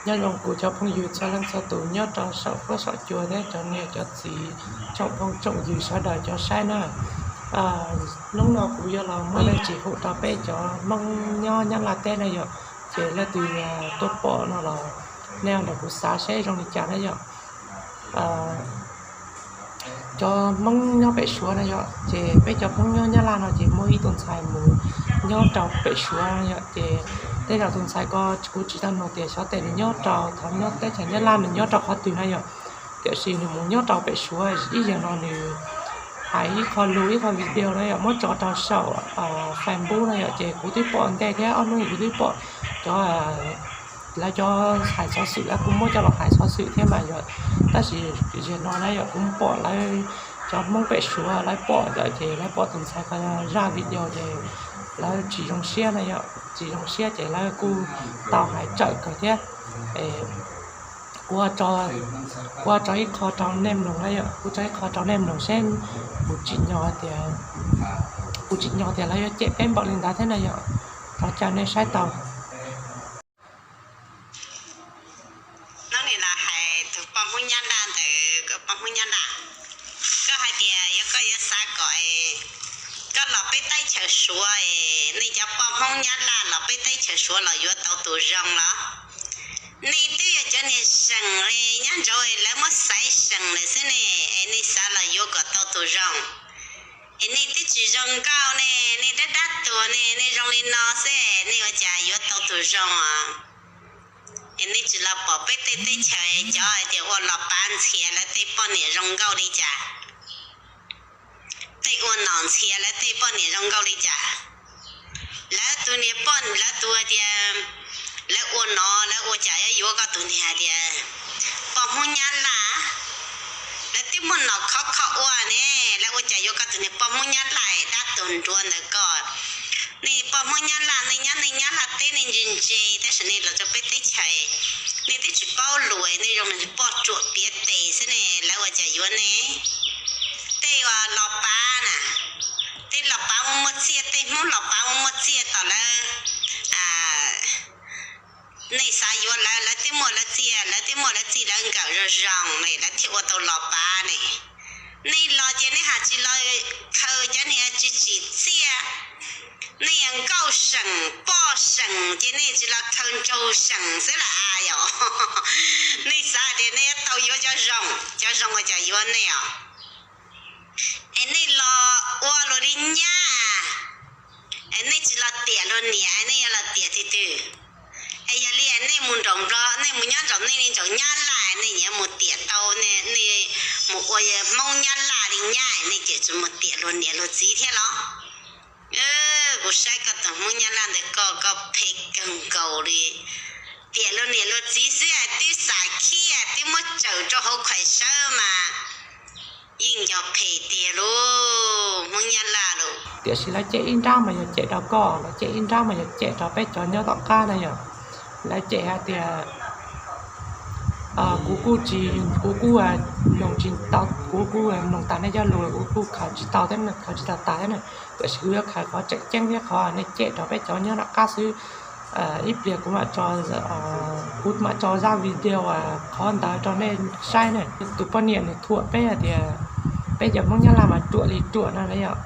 Nyob zoo kuv cov phooj ywg txhua leej txhua tus nyob rau saum huab saum cua thiab cov niam cov txiv, tsoom phooj tsoom ywg sawv daws cov saib na. Hnub no kuv yuav los muaj leej tsis hu rau peb cov Hmoob nyob Nyab Laj teb na yom, ces leej twg tuaj pom no los nej nrog kuv xav seb zoo li cas na yom. Cov Hmoob nyob pem Suav na yom, ces peb cov Hmoob nyob Nyab Laj no ces muaj ib tug ntxhais mus nyob rau pem Suav yom, ces tej zaum tus ntxhais ko kuv tsis tau nug tias xyov tes nws nyob rau thaum nyob teb chaws Nyab Laj nws nyob rau qhov twg na yom, tiam sis nws mus nyob rau pem Suav ib yam no nws hais ib qho lus ib qho video na yom, muab tso rau saum Facebook na yom, ces kuv twb pom ntej thiab ob hnub kuv twb pom cov lawv cov hais xov xwm lawv kuj muab coj los hais xov xwm thiab mas yom, tab sis zaum no na yom kuv pom lawv cov Hmoob pem Suav lawv pom lawm ces lawv pom tus ntxhais ko zaj video ces lawv tsis zoo siab na yom, tsis zoo siab ces lawv kuj tau hais tsawm kawg thiab. Kuv, kuv tso ib qho rau nej mloog na yom, kuv tso ib qho rau nej mloog seb kuv tsim nyog tias, kuv tsim nyog tias lawv yuav cem peb npaum li ntawd thiab na yom, thov caw nej saib tau. Hnub no los hais tus poj Hmoob Nyab Laj ntawd, poj Hmoob Nyab Laj, koj hais tias yog koj yuav xav kom koj los peb teb chaws Suav, nej cov poj Hmoob Nyab Laj los peb teb chaws Suav los yuav tau tus zoo los? Nej twb yog cov niag seem li nyob nraud lawv muab xaiv seem lawm xwb ne, es nej xav los yuav kom tau tus zoo. Es nej twb tsis zoo nkauj ne, nej dab dab tuag ne, nej zoo li no xwb nej ua cas yuav tau tus zoo os? Es nej tsis los pom peb tej teb chaws cov hais tias ua los pav ntxhias lawv tej poj niam zoo nkauj li cas? Tej ua nom ntxhias lawv tej poj niam zoo nkauj li cas? Lawv tus niag poj, lawv tus hais tias lawv ua nom lawv ua cas yuav yuav koj tus niag hais tias poj Hmoob Nyab Laj? Lawv twb muaj nom khov kho ua ne, lawv ua cas yuav koj tus niag poj Hmoob Nyab Laj dab tuag nruav ntawd koj? Nej poj Hmoob Nyab Laj, nej nyob nej Nyab Laj teb nej ntse ntse tab sis nej los rau peb teb chaws, nej twb tsis paub lus, nej zoo li poj ruam piav tes xwb ne, lawv ua cas yuav nej? Tej uas los pav na, tej los pav muaj muaj txiaj, tej Hmoob los pav muaj muaj txiaj tom lawv, nej xav yuav lawv, lawv twb muaj lawv txiaj, lawv twb muaj lawv txij lawv nkawm zoo zoo ne, lawv thiaj ua tau los pav ne. Nej los ces nej haj tsis los khaws cov niag tsis tsim txiaj. Nej yog nkauj seem poj seem ces nej tsis los khaws nraug seem xwb los as yom? Nej xav tias nej yuav tau yuav cov zoo, cov zoo ua cas yuav nej os? Es nej los ua luag li nyab, es nej tsis los tiam luag niam, nej yuav los tiam twg twg? Es yog li nej mus nraum Nplog, nej mus nyob nraum, nej li nraum Nyab Laj, nej yuav mus tiam tau, nej mus ua Hmoob Nyab Laj li nyab, nej ces tsis mus tiam luag niam luag txiv thiab los? Kuv saib koj tus Hmoob Nyab Laj ntawd koj, koj phem kawg nkaus li. Tiam luag niam luag txiv xwb twb xam khib, twb muab tsawm rau hauv khaim sawb mas yeej yog phem tiag lauj, Hmoob Nyab Laj lauj. Tiam sis lawv cem ib nrab mas yog cem rau koj, lawv cem ib nrab mas yog cem rau peb cov nyob tom qab na yom. Lawv cem hais tias kuv kuj tsis, kuv kuj mloog tsis tau, kuv kuj mloog tas nej cov lus kuv kuj khaws tsis tau thiab, khaws tsis tau tas thiab na. Tiam sis kuv yuav khaws qhov tseem ceeb thiab qhov nej cem rau peb cov nyob tom qab xwb. Ib pliag kuv mam tso, kuv mam tso zaj video qhov ntawd rau nej saib na. Tus poj niam nws thuam peb hais tias peb cov Hmoob Nyab Laj mas ruam li ruam no na yom.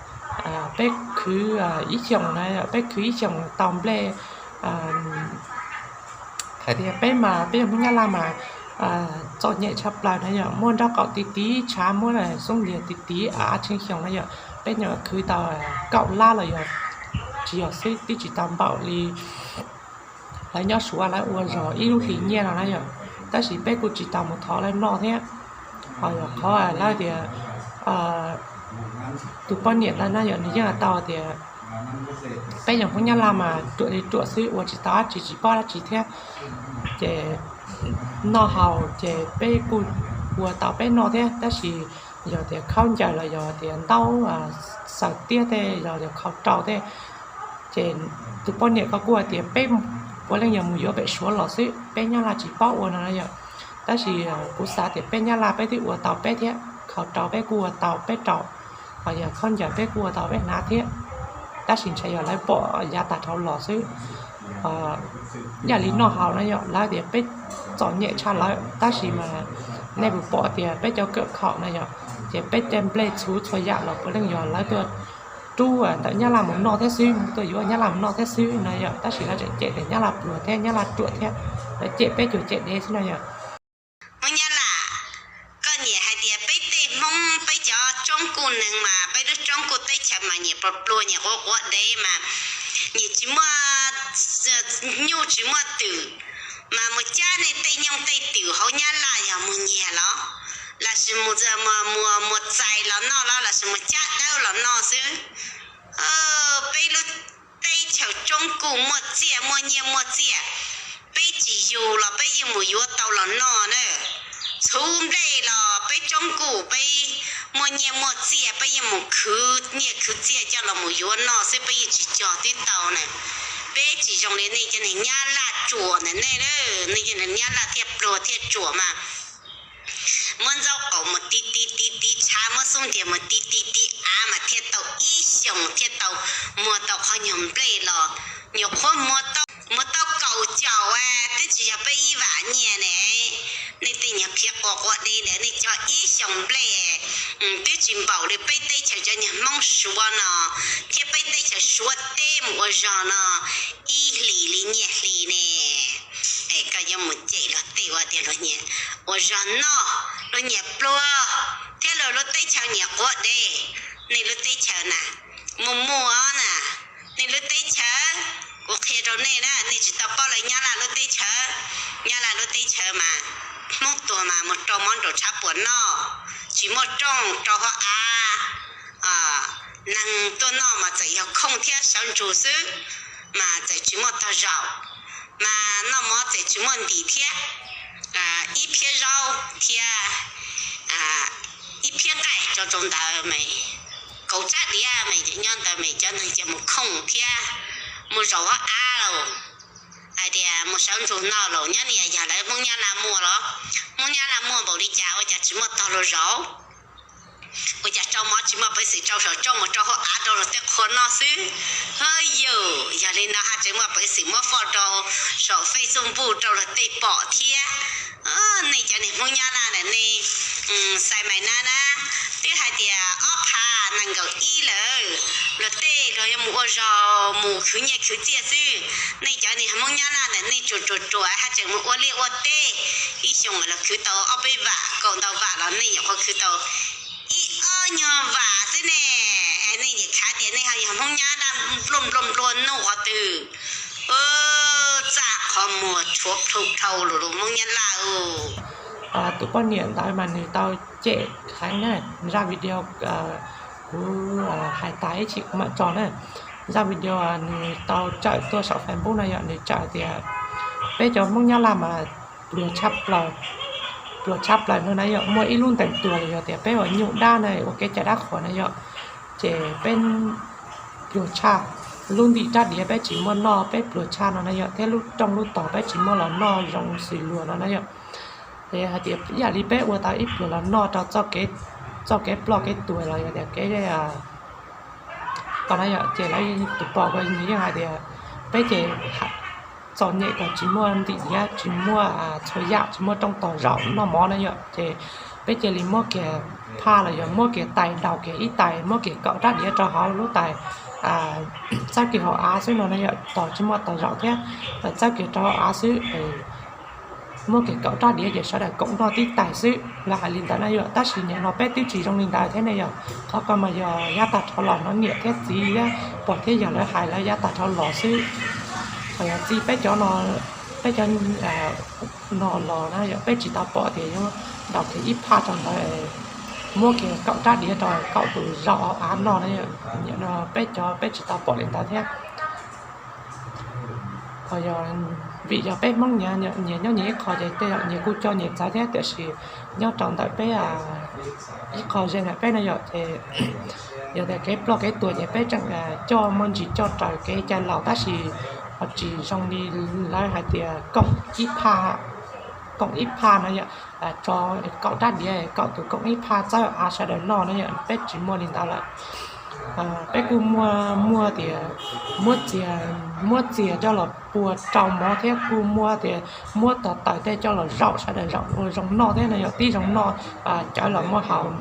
Peb khwv ib xyoos na, peb khwv ib xyoos tau nplej, hais tias peb mas peb yog Hmoob Nyab Laj mas txom nyem tshaj plaws na yom, muaj nraub qaum ti ti, tshav muab xub ntiag ti ti, av tsheej xyoo na yom. Peb nyuam khwv tau kaum lab los yog tsis yog xwb, twb tsis tau npaum li lawv nyob Suav lawv ua zog ib lub hlis nyiaj no na yom. Tab sis peb kuj tsis tau mus thov lawv noj thiab. Ho yog qhov lawv tias tus poj niam ntawd na yom, nws yeej hais tau tias peb yog Hmoob Nyab Laj mas ruam li ruam xwb, ua tsis tau dab tsi, tsis paub dab tsi thiab. Ces noj haus ces peb kuj ua tau peb noj thiab, tab sis yog tias khaub ncaws los yog tias ntaub xaws tiab tej los yog khau rau tej, ces tus poj niam ko kuj hais tias peb puav leej yog mus yuav pem Suav los xwb, peb Nyab Laj tsis paub ua no na yom. Tab sis kuv xav tias peb Nyab Laj peb twb ua tau peb thiab, khau rau peb kuj ua tau peb rau, ho yog khaub ncaws peb kuj ua tau peb hnav thiab. Tab sis ntshe yog lawv pom yav tag dhau los xwb. Yam li noj haus na yom, lawv tias peb txom nyem tshaj lawv, tab sis mas nej puas pom tias peb cov kawm khaum na yom, ces peb tej nplej txhuv txhua yam los puav leej yog lawv tuaj rub ntawm Nyab Laj mus noj thiab xwb, tuaj yuav Nyab Laj mus noj thiab xwb no yom, tab sis lawv tseem cem tias Nyab Laj pluag thiab Nyab Laj ruam thiab, lawv cem peb cuag cem dev xwb no yom. Hmoob Nyab Laj, koj niam hais tias peb tej Hmoob peb cov roob kuj neeg mas peb lub roob kuj teb chaws mas nyias pluag pluag nyias quav quav dev mas nyias tsis muaj nyuj tsis muaj twm, mas mus cab nej tej nyuj tej twm hauv Nyab Laj yog mus nyiag los, los sis mus, mus, mus txais los noj los, los sis mus cab dawb los noj xwb. Peb lub teb chaws roob kuj muaj txiaj muaj nyiaj muaj txiaj, peb tsis yug los peb yeej mus yuav tau los noj na. Txhuv nplej los peb roob kuj peb muaj nyiaj muaj txiaj peb yeej mus khwv nyiaj khwv txiaj coj los mus yuav noj xwb, peb yeej tsis cog twb tau na. Peb tsis zoo li nej cov niag Nyab Laj ruam ntawm nej, nej cov niag Nyab Laj thiaj pluag thiaj ruam mas muab ntxaub qaum mus tiv tiv tiv tiv tshav, muab xub ntiag mus tiv tiv tiv av mas thiaj tau ib xyoos thiaj tau muag tau qhov nyuag nplej los. Nyuam qhuav muag tau kaum caum twb tsis yog peb ib vam nyiaj ne. Nej tej nyuag phiav quas quas dev ntawd nej cog ib xyoos nplej twb tsis npaum li peb teb chaws cov niag Hmoob Suav no thiab peb teb chaws Suav teb mus ua zog no ib hlis li nyiaj hli ne. Es koj yuav mus cem luag tej ua tias luag nyiam ua zog noj, luag nyiam pluag thiab luag lub teb chaws nyiam quav dev. Nej lub teb chaws na, muaj muaj na, nej lub teb chaws, kuv qhia rau nej na, nej tsis tau paub lawv Nyab Laj lub teb chaws. Nyab Laj lub teb chaws mas Hmoob tuag mas mus rau mov nraum tshav puam noj, tsis muaj rooj rau hauv av. Neeg tuaj noj mas txawm yog khooj thiab sawv ntsug xwb, mas txawm tsis muaj tog zaum, mas noj mov txawm tsis muaj ntim thiab, ib phiab zaub thiab ib phiab nqaij tso rau ntawd mas kaum tsab diav mas nyob ntawd mas cov neeg ces mus khooj thiab mus zaum hauv av lauj, hais tias mus sawv ntsug noj lauj. Nyob niam yog lawv Hmoob Nyab Laj muaj los, Hmoob Nyab Laj muaj npaum li cas ua cas tsis muaj tog luag zaum, ua cas rau mov tsis muaj peev xwm rau saum rooj, mus rau hauv av rau luag tej qhua noj xwb. Hwb yus, yog li no haj tseem muaj peev xwm muab foj rau saum Facebook rau luag tej pom thiab. Nej cov niag Hmoob Nyab Laj na, nej xais mais na na, twb hais tias ob phav nees nkaum ib lawm, luag tej luag yuav mus ua zog mus khwv nyiaj khwv txiaj xwb. Nej cov niag Hmoob Nyab Laj ntawm nej ruam ruam ruam haj tseem mus ua liaj ua teb, ib xyoos los khwv tau ob peb vam kaum ntau vam los nej nyuam qhuav khwv tau ib ob nyuag vam xwb ne. Nej niam khav tias nej ho yog Hmoob Nyab Laj nplua nplua nplua nuj qhov twg. Txaj qhov muag tshuav plhu dhau lus lus Hmoob Nyab Laj. Tus poj niam ntawd mas nws tau cem heev na, zaj video kuv hais tas ib chim kuv mam tso na. Zaj video nws tau tsawm tuaj saum Facebook no yom, nws tsawm tias peb cov Hmoob Nyab Laj mas pluag tshaj plaws, pluag tshaj plaws no na yom, muaj ib lub ntees tuag los yog tias peb ua nyuj dab na, ua kev cai dab qhuas na yom, ces peb pluag tshaj, lub ntim rab diav peb tsis muaj noj, peb pluag tshaj no na yom, thiab lub rooj lub tog peb tsis muaj los noj zoo xws luag no na yom. Ces hais tias ib yam li peb ua tau ib pluag los noj rau txoj kev ploj kev tuag los yog tias kev ko na yom, ces lawv tus pom ko nws yeej hais tias peb ces txom nyem kom tsis muaj ntim diav, tsis muaj txhua yam, tsis muaj rooj tog zaum noj mov na yom, ces peb cia li muab kiag phaj los yog muab kiag tais daus kiag ib tais, muab kiag kaum rab diav rau hauv lub tais, txawb kiag hauv av xwb no na yom, tog tsis muaj tog zaum thiab, txawb kiag rau hauv av xwb. Muab kiag kaum rab diav ces sawv daws koom noj tib tais xwb, lawv hais li ntawd na yom, tab sis nim no peb twb tsis zoo li ntawd thiab ne yom. Qhov ko mas yog yav tag dhau los no niam thiab txiv thiab pog thiab yawg lawv hais, lawv yav tag dhau los xwb. Ho yog txij peb cov no, peb cov no los na yom, peb tsis tau pom tias yuav daus kiag ib phaj rau ntawd, muab kiag kaum rab diav rau kaum tus zaum hauv av noj na yom. Nim no peb cov peb tsis tau pom li ntawd thiab. Ho yog vim yog peb Hmoob nyias nyob nyias ib qho ces tej zaum nyias kuj coj nyias txawv thiab, tiam sis nyob rau ntawm peb ib qho ze ntawm peb no yom, ces yog tias kev ploj kev tuag ces peb tseem coj muaj ntsis coj raws kev cai laus, tab sis ho tsis zoo li lawv hais tias koom ib phaj, koom ib phaj no yom, tso kaum rab diav kaum tus koom ib phaj txawb av sawv daws noj no yom, peb tsis muaj li ntawd lawm. Peb kuj muaj, muaj tias muab txias, muab txias coj los pua rau mov thiab kuj muab tias muab tos taws tej coj los zaum sawv daws zaum ua zoo noj thiab no yog tib zoo noj, cawv los muaj haus,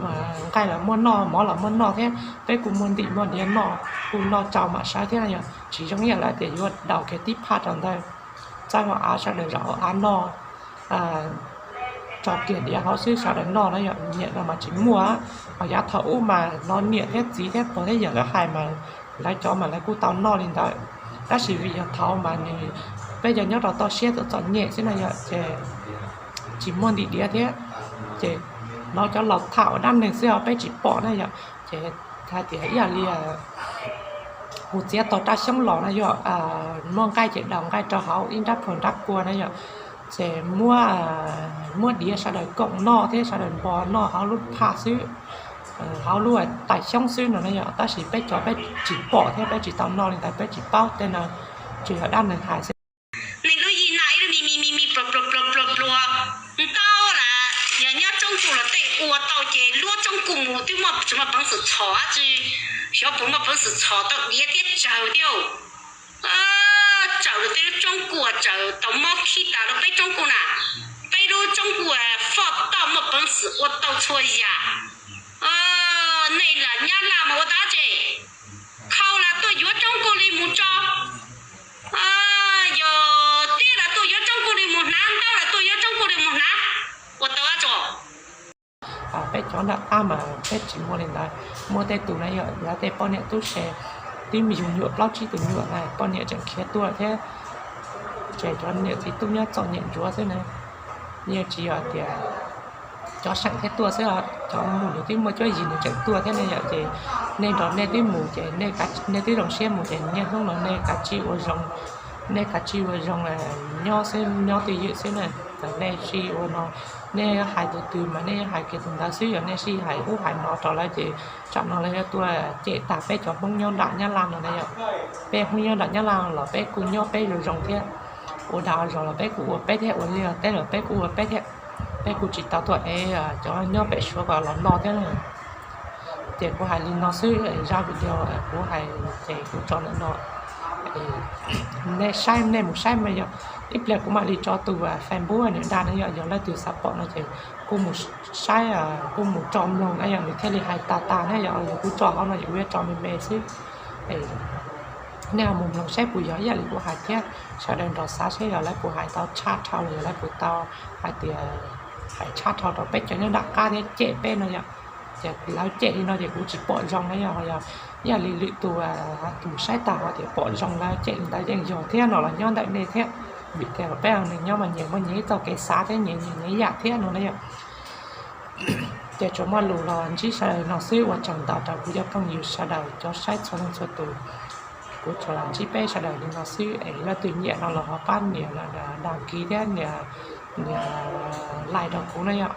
nqaij los muaj noj, mov los muaj noj thiab peb kuj muaj ntim muaj diav noj, kuj noj tsau mam sawv thiab no yog tsis zoo ib yam li tias yuav daus kiag tib phaj rau ntawd, txawb hauv av sawv daws zaum hauv av noj, tso kiag diav hauv xwb sawv daws noj na yog nyiam no mas tsis muaj. Ho yav thaum ub mas no niam thiab txiv thiab pog thiab yawm lawv hais mas lawv cov mas lawv kuj tau noj li ntawd, tab sis vim yog thaum mas nws, peb cov nyob rau toj siab txom txom nyem xwb na yog ces tsis muaj ntim diav thiab, ces hnov cov laus tham ua dab neeg xwb os peb tsis pom na yog ces hais tias ib yam li kuv txiav tau rab xyoob los na yog muaj nqaij ces daus nqaij rau hauv ib nrab phom nrab kua na yog ces muab, muab diav sawv daws koom noj thiab sawv daws npo noj hauv lub phaj xwb, hauv lub tais xyoob xwb no na yog tab sis peb cov peb tsis pom thiab peb tsis tau noj li ntawd peb tsis paub tej no, tsuas yog dab neeg hais xwb. Neeg lub yim na ib lub mi mi mi mi pluas pluas pluas pluas pluas ntau lawm, yog nyob roob kuj los tej ua tau ces luab roob kuj mus twb muaj tsis muaj peev xwm txhom dab tsi, xyov puas muaj peev xwm txhom tau diav thiab tsawg thiab. Tsawm tej lub roob kuj tsawm tau mob khib tas rau peb roob kuj na, peb lub roob kuj foj tau muaj peev xwm ua tau txhua yam. Nej lam Nyab Laj mus ua dab tsi, khau lam tuaj yuav roob kuj li mus tso, yog tiab lam tuaj yuav roob kuj li mus hnav, ntaub lam tuaj yuav roob kuj li mus hnav, ua tau dab tsi. Peb cov nram qab mas peb tsis muaj li ntawd, muaj tej tus na yog lawv tej poj niam tub se, twb me yug nyuam plaub tsib tus nyuam na poj niam tseem khiav tuaj thiab, ces cov niam txiv tub nyob txom nyem ntsuav xwb na, yeej tsis yog tias cov seem thiab tuaj xwb, cov mus nws twb muaj cuab yig nws tseem tuaj thiab ne yom ces nej nrog nej twb mus ces nej twb zoo siab mus ces niaj hnub no nej kav tsij ua zoo, nej kav tsij ua zoo nyob xwb nyob twj ywm xwb na, txawm nej tsis ua no, nej hais tus twg mas nej hais kiag tus ntawd xwb, yog nej sij hais ub hais no rau lawv ces tsam no lawv yuav tuaj cem tag peb cov Hmoob nyob nram Nyab Laj no na yom. Peb Hmoob nyob nram Nyab Laj los peb kuj nyob peb zoo zoo thiab, ua dag zog los peb kuj ua peb thiab, ua liaj teb los peb kuj ua peb thiab, peb kuj tsis tau tuaj ev cov nyob pem Suav ko los noj thiab. Ces kuv hais li no xwb, zaj video kuv hais ces kuv tso ntawm no. Nej saib, nej mus saib mas yog ib pliag kuv mam li tso tus Facebook nws dag na yom, yog leej twg xav pom no ces kuj mus saib, kuj mus tso mloog na yom, nws thiaj li hais tas tas na yom, yog kuv tso hauv no ces kuv yuav tso me me xwb. Nej mus mloog saib puas yog ib yam li kuv hais thiab, sawv daws nrog xav saib yog lawv puas hais tau tshaj dhau los yog lawv puas tau hais tias hais tshaj dhau rau peb cov nyob nram qab thiab cem peb no yom. Ces lawv cem li no ces kuv tsis pom zoo na yom, yog ib yam li lwm tus, tus saib tag ho tias pom zoo lawv cem li ntawd yeej yog thiab no los nyob ntawm nej thiab, vim tias peb neeg nyob mas nyias muaj nyias ib txoj kev xav thiab nyias nyias ib yam thiab no na yom. Ces tsuas muaj lus los ntsib sawv daws no xwb, ua tsaug ntau rau kuv cov phooj ywg sawv daws cov saib txhua leej txhua tus. Kuv tsuas los ntsib peb sawv daws li no xwb es leej twg nyiam no los ho pab nias đăng ký thiab nias like rau kuv na yom.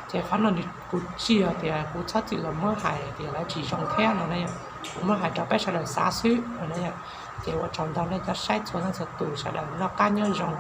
Ces qhov no kuv tsis yog tias kuv txhob txwm los muab hais tias lawv tsis zoo thiab no na yom, kuv muab hais rau peb sawv daws xav xwb no na yom. Ces ua tsaug ntau nej cov saib txhua leej txhua tus, sawv daws noj qab nyob zoo.